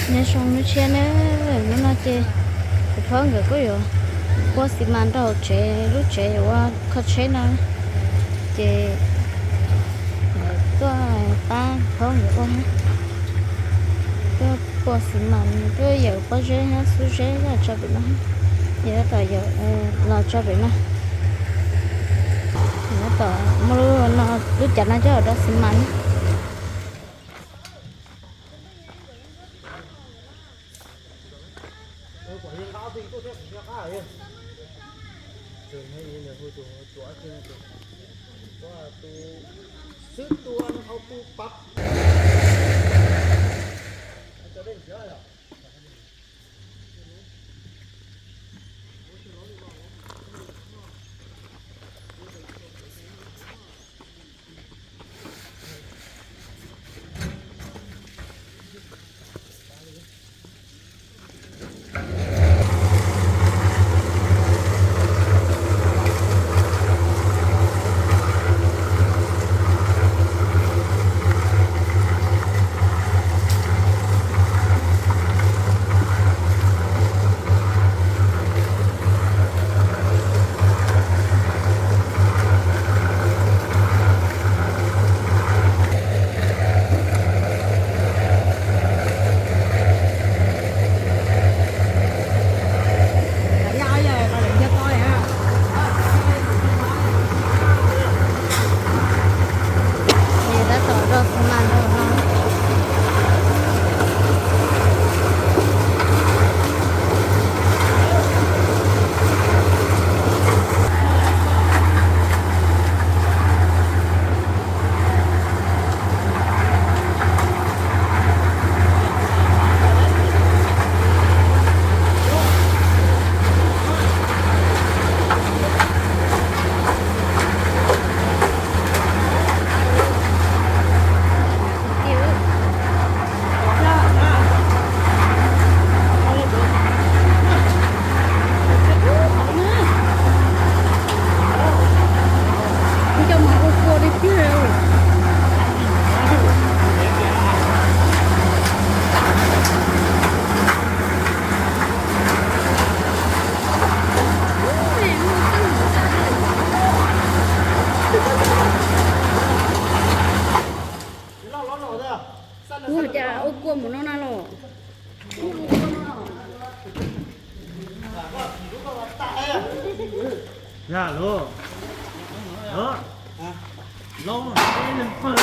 Nyob zoo hnub tshiab na, hnub no ces kuv phob nkawd kuj yuav pua xi mas rau hauv tsev, lub tsev yuav ua kho tsheb no, ces nkawd tuaj pab phob nkawd ua, tuaj pua xi mas, tuaj yawm pob zeb thiab xub zeb los tso pem no, ces tab tom yawm los tso pem no, tab tom muaj lub no, lub cav no coj los rau xi mas. Ces tab tom rau xi mas rau no. Ua cas ua kua mus no na los? Yog los, los, leej pawg,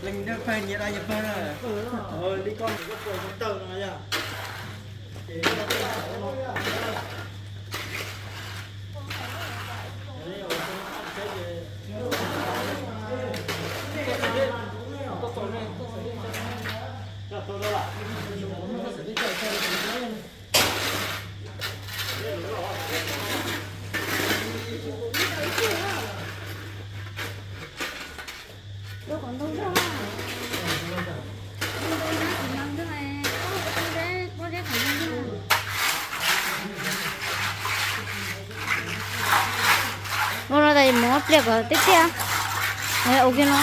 leej pawg nyias da nyias pawg na. Li koj mus koj pua taw no yog. Ua no tas mus pliag kom tiaj tiaj. Ua kiag no.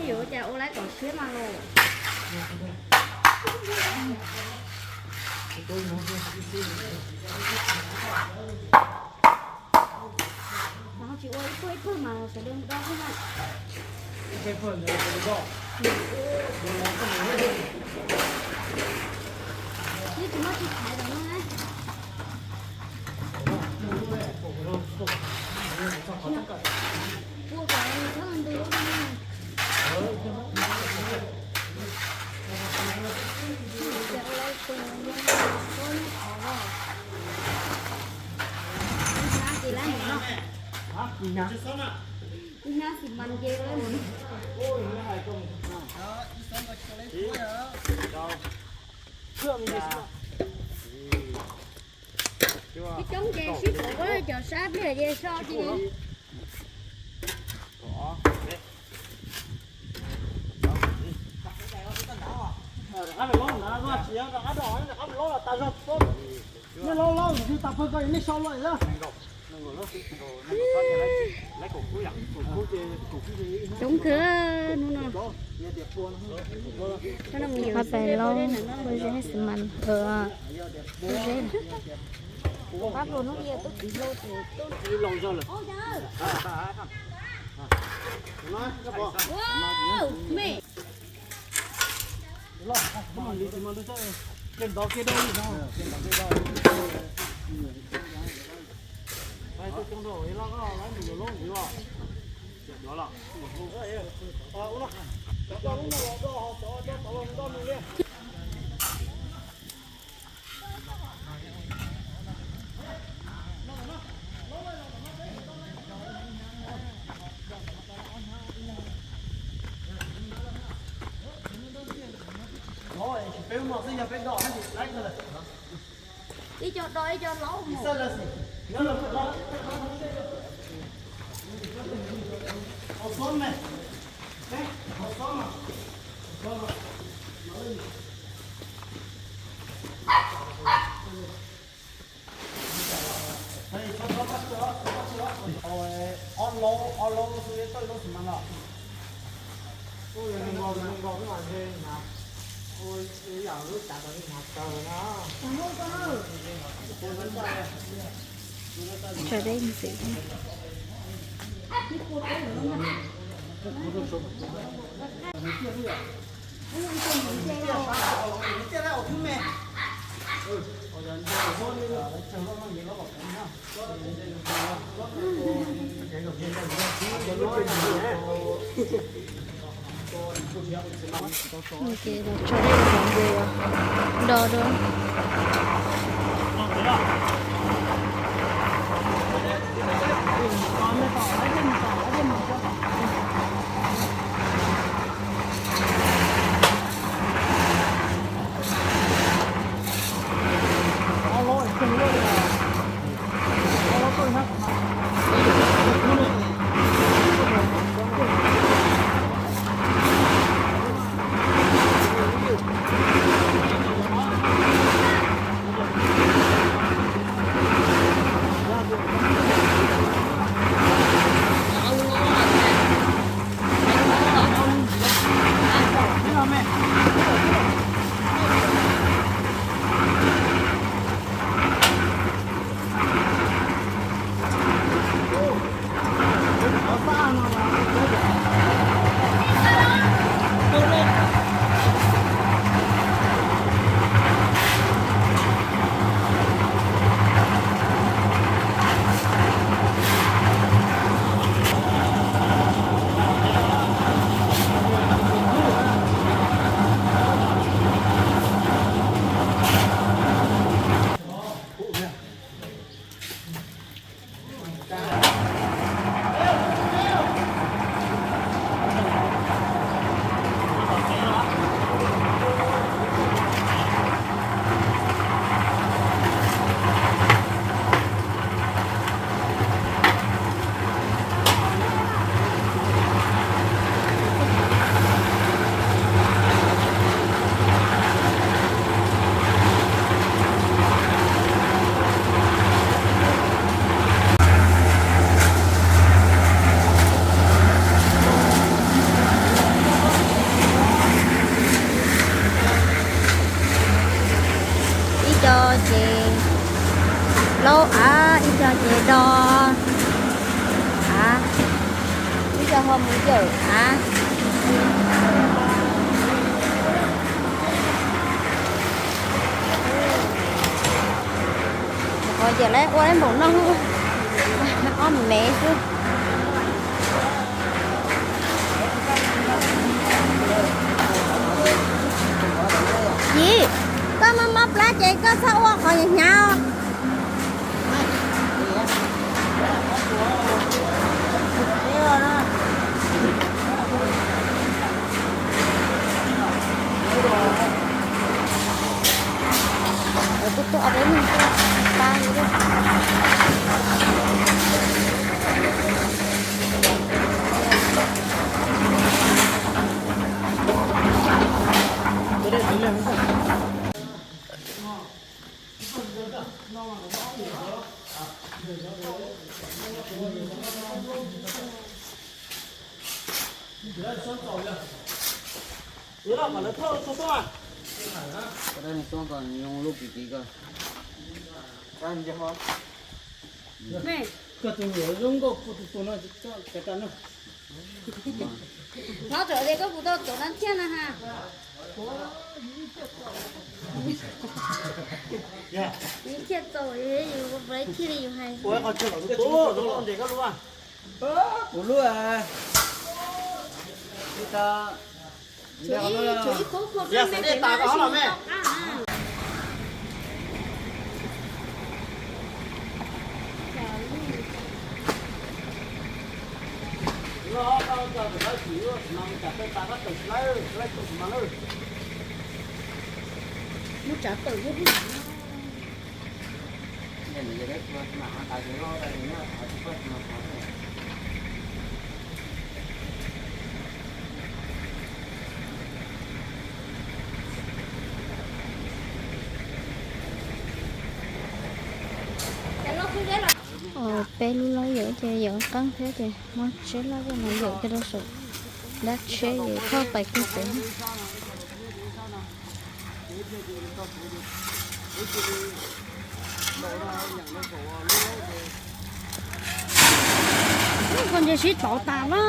Yuav ua cas ua lawv kom siab mas los. Tsis ua ib pawg ib pawg mas sawv daws do xwb na. Yeej tsis muaj tsis thaiv lawm no na. Ua kom txhob ntws ua no. Ib hnab xi mas nce lawm. Ib coob ces sib pom ua cov sab pliag ces so ci. Coob kawg hnub no. Pais lauj, ua zeb xi mas, ua zeb. Ib co do ib co laub mus. Tso deb ntxiv. Ces los tso dej los ntawd, do dua. Ib co ces laub av, ib co ces do av, ib co ho mus yawm av. Qhov yawm lawv ua ib npaum no, ob mev xwb. Yim, koj mob mob plab ces koj txhob ua qhov hnyav hnyav. Kuv tuaj peb neeg tuaj pab li. Koj tus nyuam zoo nkauj puag tus tus no, cov ras no. Hnov txawm tias koj puas tau tuav dab thiaj na ha. Ib thiaj txaus yus thiaj li yus hais. Kuv lub, ib tag, Muab tsav tawm thiab. Peb lub laub yawm ces yawm qeeb thiab ces muab tsheb laj zaj no yawm coj rau saum dab tsheb es thauj pais kiag pem. Koj ntshe sib tov tas na.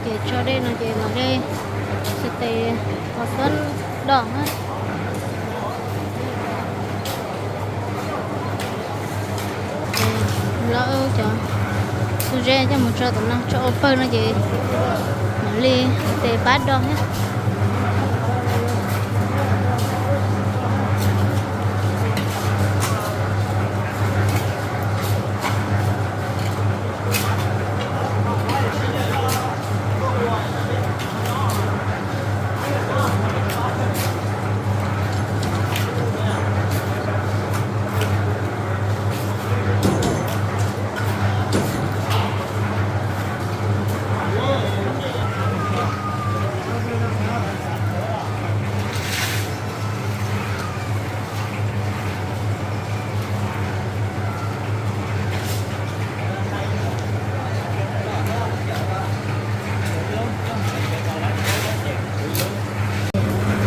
Ces tso dej no ces mam li xwb tes los xwb dom na. Lawv cov xu zeb coj mus tso tom no tso ua pawg no ces mam li tes pab do thiab.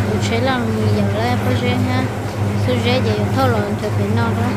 Kuv tsheb los mus yawm lawv pob zeb thiab xub zeb ces yuav thauj los nrhiav pem no rau.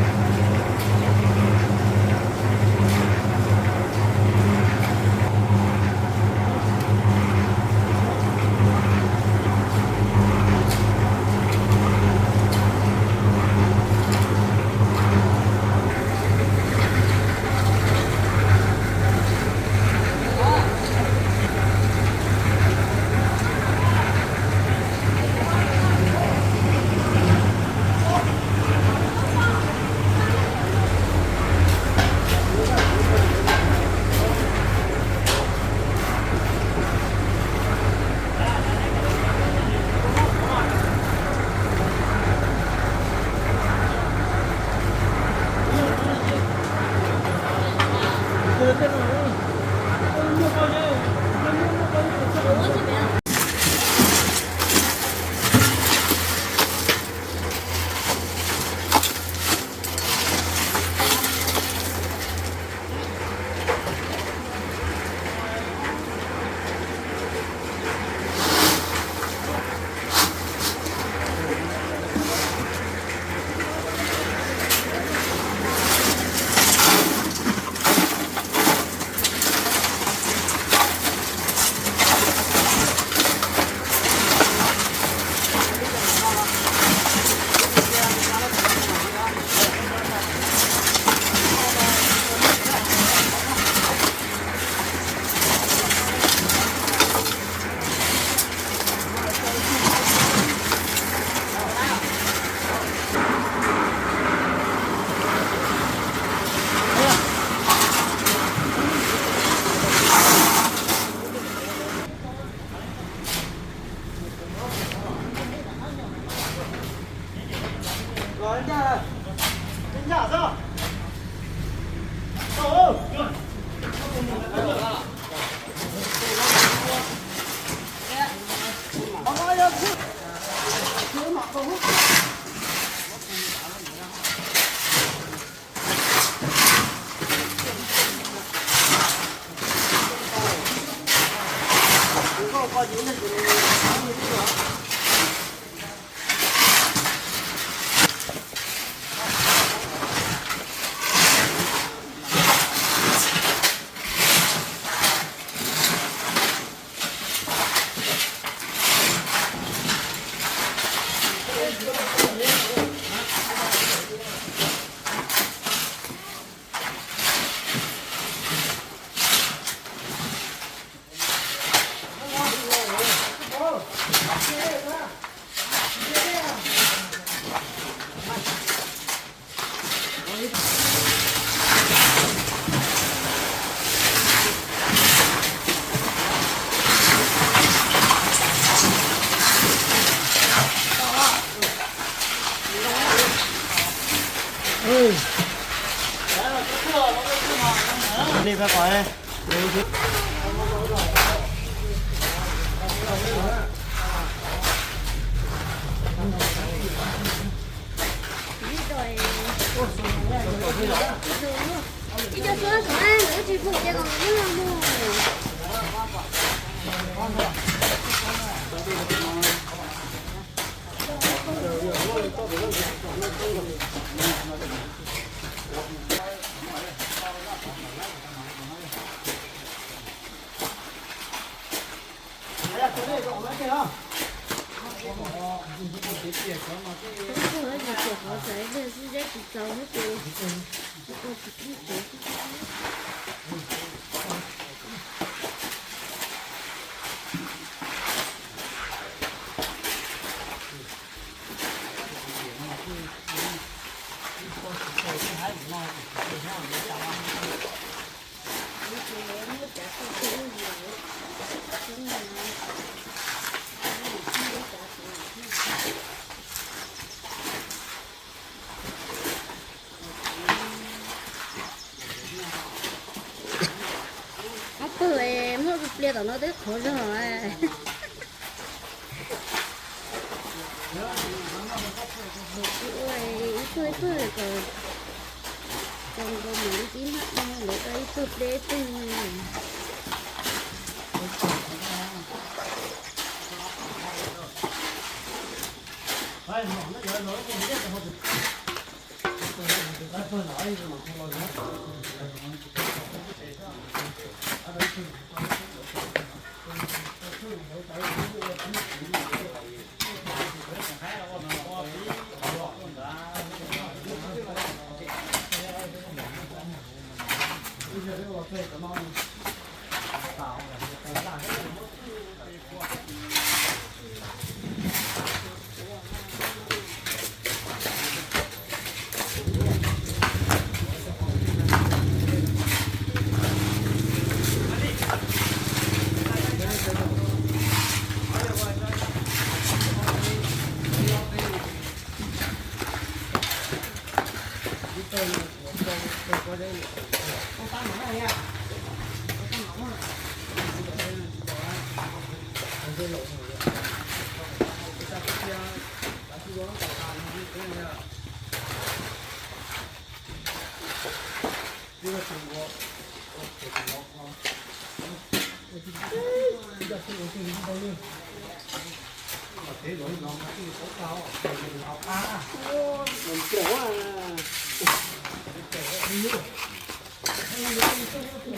Ob pawg muaj pliag tom no twb qhuav zog. Ua ib pawg ib pawg kom txaus nkaus mus li tib maj no lawv ua ib pawg pliag ib pawg.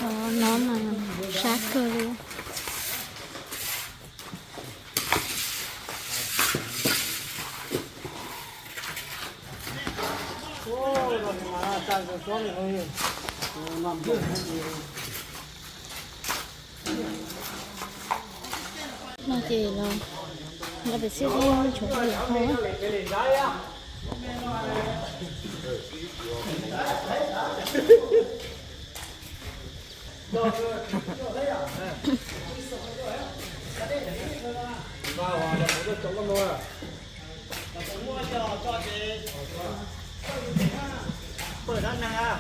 Ov, no mas sab kawg li. No ces los, los pem xwb, tshuav poj niam hau.